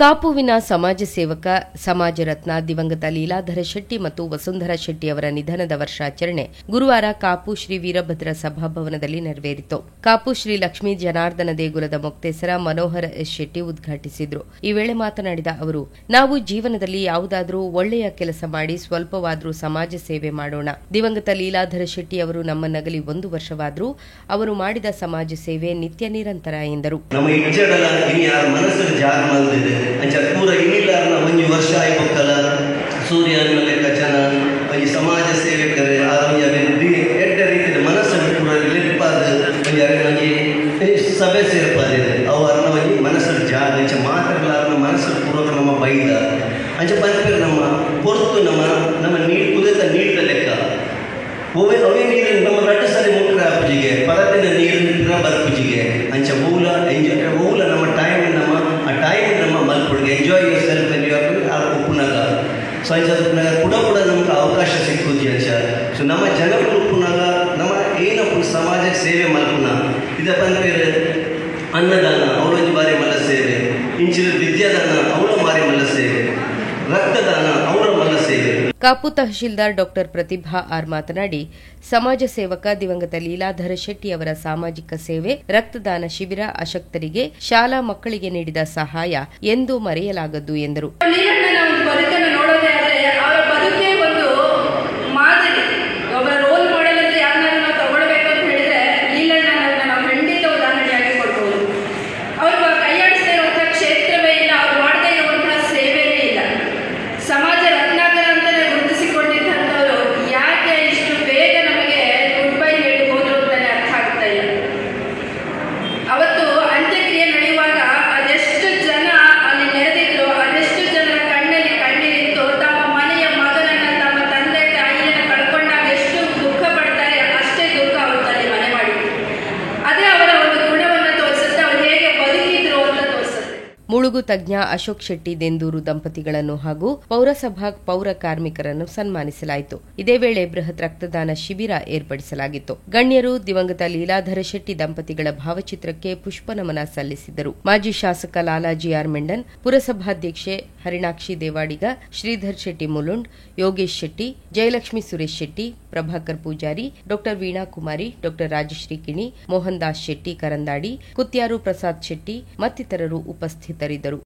ಕಾಪುವಿನ ಸಮಾಜ ಸೇವಕ, ಸಮಾಜ ರತ್ನ ದಿವಂಗತ ಲೀಲಾಧರ ಶೆಟ್ಟಿ ಮತ್ತು ವಸುಂಧರಾ ಶೆಟ್ಟಿ ಅವರ ನಿಧನದ ವರ್ಷಾಚರಣೆ ಗುರುವಾರ ಕಾಪು ಶ್ರೀ ವೀರಭದ್ರ ಸಭಾಭವನದಲ್ಲಿ ನೆರವೇರಿತು. ಕಾಪು ಶ್ರೀ ಲಕ್ಷ್ಮೀ ಜನಾರ್ದನ ದೇಗುಲದ ಮೊಕ್ತೇಸರ ಮನೋಹರ ಎಸ್ ಶೆಟ್ಟಿ ಉದ್ಘಾಟಿಸಿದರು. ಈ ವೇಳೆ ಮಾತನಾಡಿದ ಅವರು, ನಾವು ಜೀವನದಲ್ಲಿ ಯಾವುದಾದರೂ ಒಳ್ಳೆಯ ಕೆಲಸ ಮಾಡಿ ಸ್ವಲ್ಪವಾದರೂ ಸಮಾಜ ಸೇವೆ ಮಾಡೋಣ. ದಿವಂಗತ ಲೀಲಾಧರ ಶೆಟ್ಟಿ ಅವರು ನಮ್ಮನ್ನಗಲಿ ಒಂದು ವರ್ಷವಾದರೂ ಅವರು ಮಾಡಿದ ಸಮಾಜ ಸೇವೆ ನಿತ್ಯ ನಿರಂತರ ಎಂದರು. ನಮ್ಮ ಇಜ್ಜಡಲ ಇನಿ ಯಾರ ಮನಸ್ಸು ಜಾಗ ಮಲ್ದಿದೆ ಅಂಚ ಪೂರ ಇನಿಲಾರ್ನ ಒಂಜಿ ವರ್ಷ ಆಯ್ಬೊಕ್ಕಲ ಸೂರ್ಯನ ಲೆಕ್ಕ ಜನ ಒಂಜಿ ಸಮಾಜ ಸೇವಕರು ಆರ್ ಒಂಜಿ ಅವೆನ್ ಎಡ್ಡೆ ರೀತಿದ ಮನಸ್ಸು ಪೂರ ಲೆಪ್ಪಾದ್ ಒಂಜಿ ಅರೆನ ಒಂಜಿ ಸಭೆ ಸೇರ್ಪಾದಿದೆ ಅವು ಅರ್ನ ಒಂಜಿ ಮನಸ್ಸು ಜಾಗ ಅಂಚ ಮಾತ್ರಲ ಅರ್ನ ಮನಸ್ಸು ಪೂರ್ವಕ ನಮ್ಮ ಬೈದ ಅಂಚ ಪನ್ಪೆರ್ ನಮ್ಮ ಪೊರ್ತು ನಮ್ಮ ನಮ್ಮ ನೀರು ಕುದೆತ ನೀರ್ದ ಲೆಕ್ಕ ಒವ್ವೆ ಅವೇ ನೀರು ನಮ್ಮ ರಡ್ಡ್ ಸರಿ ಮುಟ್ರೆ ಆಪುಜಿಗೆ ಪರತಿನ ನೀರು ಪಿರ ಬರ್ಪುಜಿಗೆ ಅಂಚ ಓಲ ಎಂಜಾಯ್ ಓಲ ನಮ್ಮ ಟೈಮ್ ನಮ್ಮ ಆ ಟೈಮ್ ನಮ್ಮ ಮಲ್ಪುಡ್ಗೆ ಎಂಜಾಯ್ your self enjoy ಆ ಉಪ್ಪುನಾಗ ಸೊ ಅಂಚ ಉಪ್ಪುನಾಗ ಕೂಡ ಕೂಡ ನಮ್ಗೆ ಅವಕಾಶ ಸಿಕ್ಕುಜಿ ಅಂಚ ಸೊ ನಮ್ಮ ಜನಗಳು ಉಪ್ಪುನಾಗ ನಮ್ಮ ಏನಪ್ಪು ಸಮಾಜಕ್ಕೆ ಸೇವೆ ಮಲ್ಪುನ ಇದ ಪನ್ಪೆರ್ ಅನ್ನದಾನ ಅವಳೊಂಜಿ ಬಾರಿ ಮಲ್ಲ ಸೇವೆ, ಇಂಚಿನ ವಿದ್ಯಾದಾನ ಅವಳ ಬಾರಿ ಮಲ್ಲ ಸೇವೆ, ರಕ್ತದಾನ ಅವರ ಮಲ್ಲ ಸೇವೆ. ಕಾಪು ತಹಶೀಲ್ದಾರ್ ಡಾಕ್ಟರ್ ಪ್ರತಿಭಾ ಆರ್ ಮಾತನಾಡಿ, ಸಮಾಜ ಸೇವಕ ದಿವಂಗತ ಲೀಲಾಧರ ಶೆಟ್ಟಿ ಅವರ ಸಾಮಾಜಿಕ ಸೇವೆ, ರಕ್ತದಾನ ಶಿಬಿರ, ಅಶಕ್ತರಿಗೆ, ಶಾಲಾ ಮಕ್ಕಳಿಗೆ ನೀಡಿದ ಸಹಾಯ ಎಂದೂ ಮರೆಯಲಾಗದ್ದು ಎಂದರು. ಲೀಲಣ್ಣನ ಒಂದು ಬದುಕನ್ನು ನೋಡೋದೇ ಆದರೆ ಅವರ ಬದುಕೇ ಒಂದು ಮಾದರಿ, ಒಬ್ಬರ ರೋಲ್ ಮಾಡೆಲ್ ಅಂತ ಯಾರನ್ನಾದ್ರೂ ನಾವು ತಗೊಳ್ಬೇಕು ಅಂತ ಹೇಳಿದ್ರೆ ಲೀಲಣ್ಣನವ್ರನ್ನ ನಾವು ಖಂಡಿತ ಉದಾಹರಣೆಯಾಗಿ ಕೊಡ್ಬೋದು. ಅವರು ಕೈಯಾಡಿಸದೇ ಇರುವಂತಹ ಕ್ಷೇತ್ರವೇ ಇಲ್ಲ, ಅವ್ರು ಮಾಡದೇ ಇರುವಂತಹ ಸೇವೆನೇ ಇಲ್ಲ. ಸಮಾಜ ರತ್ನಾಕರ ಅಂತಾನೆ ಗುರುತಿಸಿಕೊಂಡಿದ್ದಂಥವ್ರು ಯಾಕೆ ಇಷ್ಟು ಬೇಗ ನಮಗೆ ಗುಡ್ ಬೈ ಹೇಳಿ ಹೋದ್ರು ಅಂತಾನೆ ಅರ್ಥ ಆಗ್ತಾ ಇಲ್ಲ. ಅವತ್ತು ಅಂತ್ಯಕ್ರಿಯೆ ನಡೆಯುವಾಗ ಅದೆಷ್ಟು ಜನ ಅಲ್ಲಿ ನೆರೆದಿದ್ರು, ಅದೆಷ್ಟು ಜನರ ಕಣ್ಣಲ್ಲಿ ಕಣ್ಣೀರಿತ್ತು. ತಮ್ಮ ಮನೆಯ ಮಗನನ್ನ, ತಮ್ಮ ತಂದೆ ತಾಯಿಯನ್ನ ಕಳ್ಕೊಂಡಾಗ ಎಷ್ಟು ದುಃಖ ಪಡ್ತಾರೆ ಅಷ್ಟೇ ದುಃಖ ಅವತ್ತಲ್ಲಿ ಮನೆ ಮಾಡಿತ್ತು. ಅದೇ ಅವರ ಒಂದು ಗುಣವನ್ನು ತೋರಿಸುತ್ತೆ, ಅವ್ರು ಹೇಗೆ ಬದುಕಿದ್ರು ಅಂತ ತೋರಿಸುತ್ತೆ. ಮುಳುಗು ತಜ್ಞ ಅಶೋಕ್ ಶೆಟ್ಟಿ ದೆಂದೂರು ದಂಪತಿಗಳನ್ನು ಹಾಗೂ ಪೌರಸಭಾ ಪೌರ ಕಾರ್ಮಿಕರನ್ನು ಸನ್ಮಾನಿಸಲಾಯಿತು. ಇದೇ ವೇಳೆ ಬೃಹತ್ ರಕ್ತದಾನ ಶಿಬಿರ ಏರ್ಪಡಿಸಲಾಗಿತ್ತು. ಗಣ್ಯರು ದಿವಂಗತ ಲೀಲಾಧರ ಶೆಟ್ಟಿ ದಂಪತಿಗಳ ಭಾವಚಿತ್ರಕ್ಕೆ ಪುಷ್ಪನಮನ ಸಲ್ಲಿಸಿದರು. ಮಾಜಿ ಶಾಸಕ ಲಾಲಾಜಿ ಆರ್ ಮೆಂಡನ್, ಪುರಸಭಾಧ್ಯಕ್ಷೆ ಹರಿಣಾಕ್ಷಿ ದೇವಾಡಿಗ, ಶ್ರೀಧರ್ ಶೆಟ್ಟಿ ಮುಲುಂಡ್, ಯೋಗೇಶ್ ಶೆಟ್ಟಿ, ಜಯಲಕ್ಷ್ಮಿ ಸುರೇಶ್ ಶೆಟ್ಟಿ, ಪ್ರಭಾಕರ್ ಪೂಜಾರಿ, ಡಾಕ್ಟರ್ ವೀಣಾ ಕುಮಾರಿ, ಡಾಕ್ಟರ್ ರಾಜಶ್ರೀ ಕಿಣಿ, ಮೋಹನ್ ದಾಸ್ ಶೆಟ್ಟಿ ಕರಂದಾಡಿ, ಕುತ್ಯಾರು ಪ್ರಸಾದ್ ಶೆಟ್ಟಿ ಮತ್ತಿತರರು ಉಪಸ್ಥಿತರಿದ್ದರು.